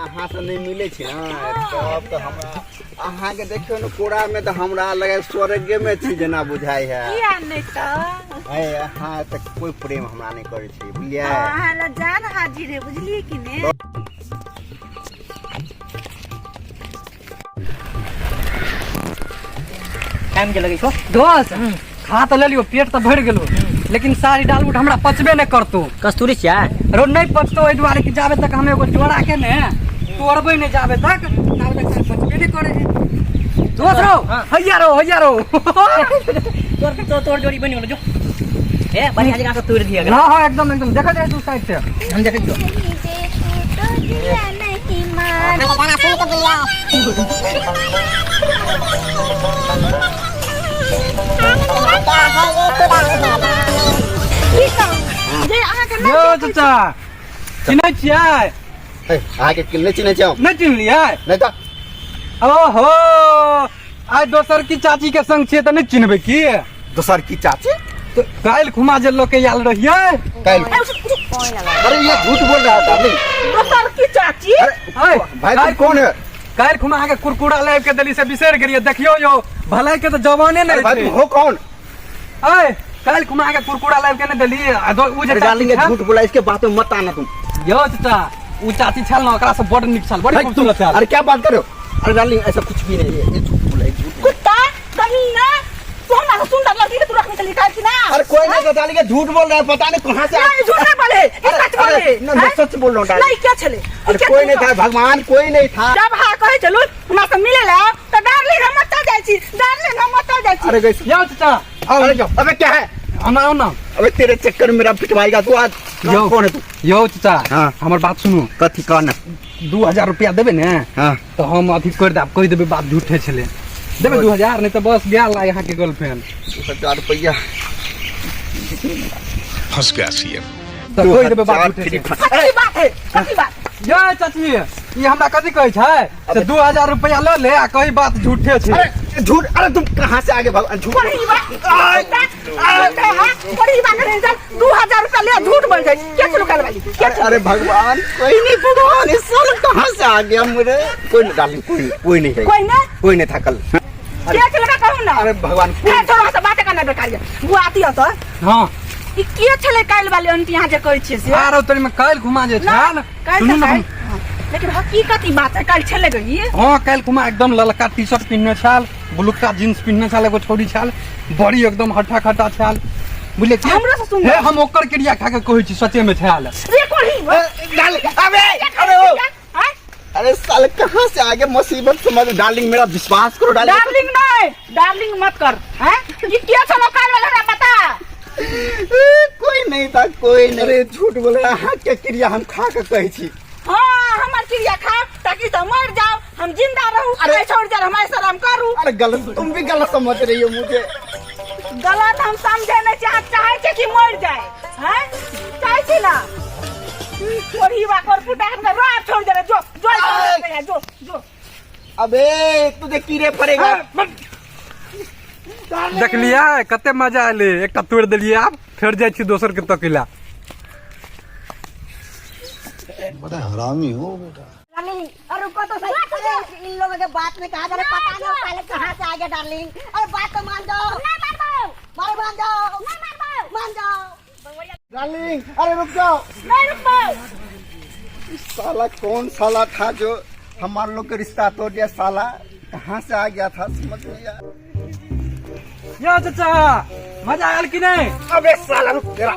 अहाँ से नहीं मिले छी ना तब तो हमरा अहाँ के देखियो ने कोरा में तो हमरा लगे स्वर्गे में छी जेना बुझाई है। किया नहीं तऽ? है अहाँ तऽ कोई प्रेम हमरा नहीं करे छी, बुझलियै? अहाँ लए जान हाजिर है, बुझलियै कि ने? टाइम के लगे छो। दोस्त, खा तऽ लेलियो, पेट तऽ भरि गेलो, लेकिन सारी डालमुट हमरा पचबे नहि करतो। कस्तूरी छियै? रो नहि पचतो एहि दुआरे कि जाबे तक हम एगो जोड़ा के ने तोड़बै नहि जाबे तक, ताबे तक सारी पचबे नहि करे है। दोस्त रो, हैया रो, हैया रो। तोर तोर तोर जोड़ी बनि गेलो जो। ए बढ़िया जगह से तोड़ दिया। हाँ हाँ एकदम एकदम देखा जाए तू साइड से। हम देखै छियो। यो चाचा, चिन्है छियै? हे, अहाँके के नहि चिन्है छियै हम। नहि चिन्हलियै? नहि तऽ। ओहो, आइ दोसर की चाची के संग छियै तऽ नहि चिन्हबै की? दोसर की चाची? तऽ काल्हि खुमा जे लऽ के आयल रहियै। काल्हि? अरे ये झूठ बोल रहा था नहीं। दोसर की चाची? अरे ऐ, भाई तुम कौन है? काल्हि खुमा अहाँके कुरकुरा लाबि के देली से बिसरि गेलियै। देखियौ यौ, भलाई के तऽ जवाने अरे नहि भाई छै। तुम हो कौन? ऐ, काल्हि खुमा अहाँके कुरकुरा लाबि के नहि देली, आ उ जे अरे चाची डार्लिंग ये छल- झूठ बोला, इसके बातों में मत आना तुम। यौ चाचा, उ चाची छल ने, ओकरा से बड़ नीक छल, बड़ी भाई तुम खूबसूरत छल। अरे क्या बात कर रहे हो? अरे डार्लिंग ऐसा कुछ भी नहीं है, ये झूठ बोला, ये झूठ बोला। कुत्ता कमीना, तू हमरा से सुंदर लड़की के तू रखने चली काहे कि ना? अरे कोई नहीं था डार्लिंग, ये झूठ बोल रहा है, पता नहीं कहाँ से आ- नहीं, झूठ नहीं बोले, ये अरे, सच बोले। अरे, न, मैं हैं? सच बोल रहा हूँ, डार्लिंग। नहीं, क्या छले? अरे क्या कोई छले? नहीं था भगवान, कोई नहीं था। जब हाँ कहे चलू हमरा से मिले ला तो डार्लिंग हम मत जाय छी, डार्लिंग हम मत जाय छी। अरे गई यौ चाचा, आओ। अरे जाओ। अबे क्या है? हम आओ ना। अबे तेरे चक्कर में मेरा पिटवाएगा तू आज। यौ। कौन है तू? यौ चाचा, हाँ। हमर बात सुनू। कथी कहना? 2000 रुपया देबै ने? हाँ। तऽ हम अथी कर देब, कहि देबै बात झूठे छलै। देबै 2000? नहीं तऽ बस गेल यहाँ के गर्लफ्रेंड। 2000 रुपया फंस गया सीएम। तऽ कहि देबै बात झूठे छै। कथी बात है? कथी बात? ये चाची, ई हमरा कथी कहै छै से 2000 रुपया लऽ ले आ कही बात झूठे छै। अरे झूठ, अरे तुम कहाँ से आगे भगवान झूठ पढ़ी बात, पढ़ी बात नहीं जान, 2000 रुपया ले झूठ बोल जाए। क्या चलो काल वाली? क्या चलो? अरे भगवान, कोई नहीं भगवान, इस साल कहाँ से आ गया मुझे? कोई नहीं डार्लिंग, कोई नहीं, कोई नहीं है। कोई नहीं? कोई नहीं था कल। क्या चलो का कहूँ ना? अरे भगवान, कोई ए, छोड़ो, से बातें करना बेकार है। वो आती है तो? हाँ। ई के छलै काल्हि वाली आंटी यहाँ जे कहै छियै से? आरो तोरी में काल्हि घुमा जे ना, छल। काल्हि सुनू तऽ ने काल्हि। हाँ, लेकिन हकीकत ई बात है, काल्हि छलै गई। हाँ, काल्हि घुमा एकदम ललका टी शर्ट पिन्हने छल, ब्लूका जींस पिन्हने छल, एगो छोरी छल, बड़ी एकदम हट्ठा खट्टा छल, बुझलियै की? हमरो से सुन्दर। हे, हम ओकर क्रिया खा के कहै छी, सचे में छल। रे कोढ़ी। डाल, अबे, अबे ओ। आँय? अरे साले कहाँ से आगे मुसीबत समझ, डार्लिंग मेरा विश्वास करो डार्लिंग। डार्लिंग नहीं, डार्लिंग मत कर, हैं? ये क्या छलो काल वाला हमरा पता? कोई नहीं था, कोई नहीं। अरे झूठ बोले, अहाँ के क्रिया हम खा के कहै छी। हाँ, हमर क्रिया खा ताकि तो मर जाओ, हम जिंदा रहू। अरे- अरे छोड़ जा, हमारे शर्म करू। अरे गलत, तुम भी गलत समझ रही हो मुझे। गलत हम समझे नहीं चाह, चाहे छे कि मर जाए, हैं? चाहे छी ना? छोड़ी बा कर फुटा हम रात छोड़ दे, जो जो अरे! जो जो। अबे तुझे कीड़े पड़ेगा। देखलियै कते मजा एलै, एकटा तोड़ि देलियै, आब फेर जाइ छी दोसर के तकिला। बड़ा हरामी हो बेटा। डार्लिंग, अरे रुको तो सही, अरे इन लोगों के बात में कहा जा रहा है, पता नहीं पहले कहाँ से आ गया। डार्लिंग अरे बात तो मान जाओ। नहीं मारबो। मारो, मान जाओ। नहीं मारबो। मान जाओ। डार्लिंग अरे रुक जाओ। नहीं रुकबो। साला कौन साला था जो हमारे लोग के रिश्ता तोड़ दिया, साला कहाँ से आ गया था समझ नहीं आया। यौ चाचा, मजा आयल कि नहि? अबे साला रुक तेरा।